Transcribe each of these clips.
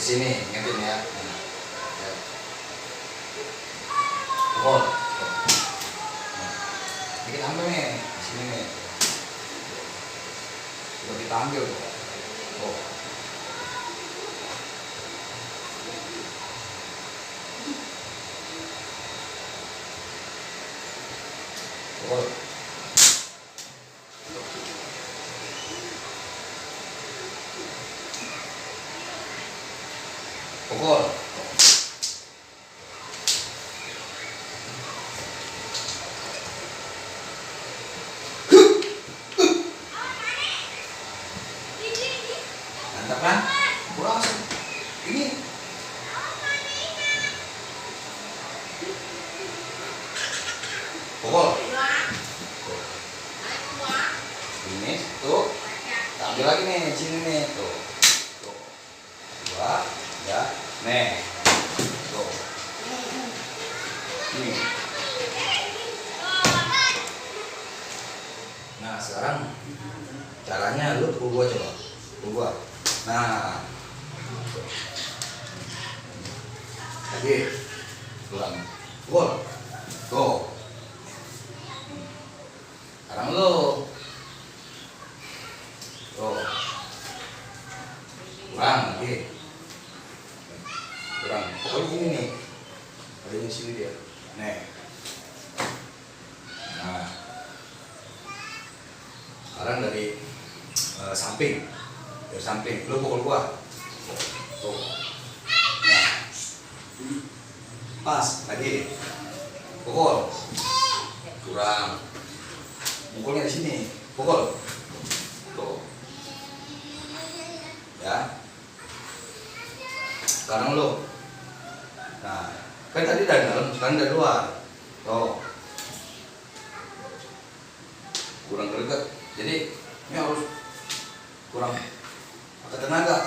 sini, ingetin ya. Pukul. Ini kita ambil nih, di sini nih. Udah kita ambil tuh. Oh. Pukul. Pukul. Mantap kan? Kurang ini. Pukul. Ini tuh. Ambil lagi nih, sini nih tuh. Tuh. Dua, ya. Nih. Tuh. Ini. Nah, sekarang caranya lu pukul gua coba. Pukul gua. Nah. Lagi. Kurang. Pukul. Tuh. Sekarang lu. Tuh. Kurang lagi. Kurang. Pokoknya gini nih. Ada di sini dia. Nih. Nah. Sekarang dari samping. Dari samping. Lu pukul gua. Tuh. Nah. Pas. Lagi. Pukul. Kurang. Pukulnya di sini. Pukul. Tuh. Ya. Sekarang lu. Nah, kan tadi dari dalam, sekarang dari luar. Tuh. Kurang greget. Jadi ini harus kurang pakai tenaga.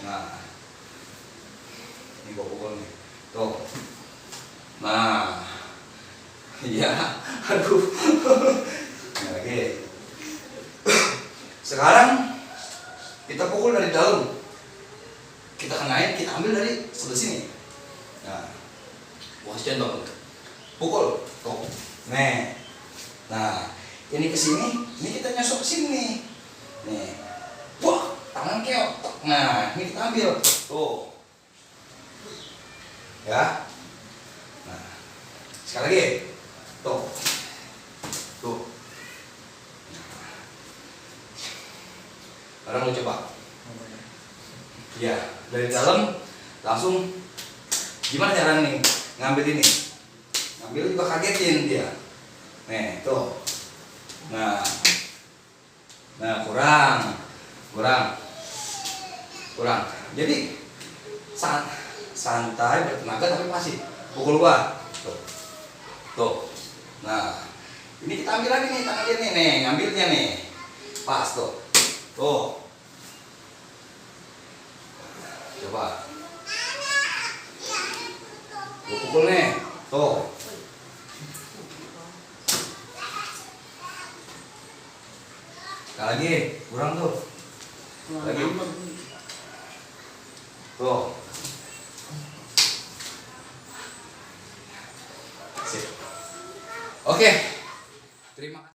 Nah. Ini gua pukul nih. Tuh. Nah. Iya. Aduh. Nah, lagi. Sekarang kita pukul dari dalam. Kita kenain, kita ambil dari sebelah sini. Nah, gua kasih contoh. Pukul, tuh. Nih. Nah, ini ke sini, ini kita nyosok ke sini. Nih. Wah, tangan keok. Nah, ini kita ambil. Tuh. Ya. Nah. Sekali lagi. Tuh. Tuh. Sekarang lu coba. Ya, dari dalam langsung gimana cara nih ngambil ini? Ngambil juga kagetin dia. Nih, tuh. Nah. Nah, kurang. Jadi santai, bertenaga tapi masih pukul gua. Tuh. Tuh. Nah, ini kita ambil lagi nih tangan dia nih, ngambilnya nih. Pas tuh. Tuh. Coba. Gua pukul nih. Tuh. Sekali lagi, kurang tuh. Lagi. Tuh. Sip. Oke. Terima kasih.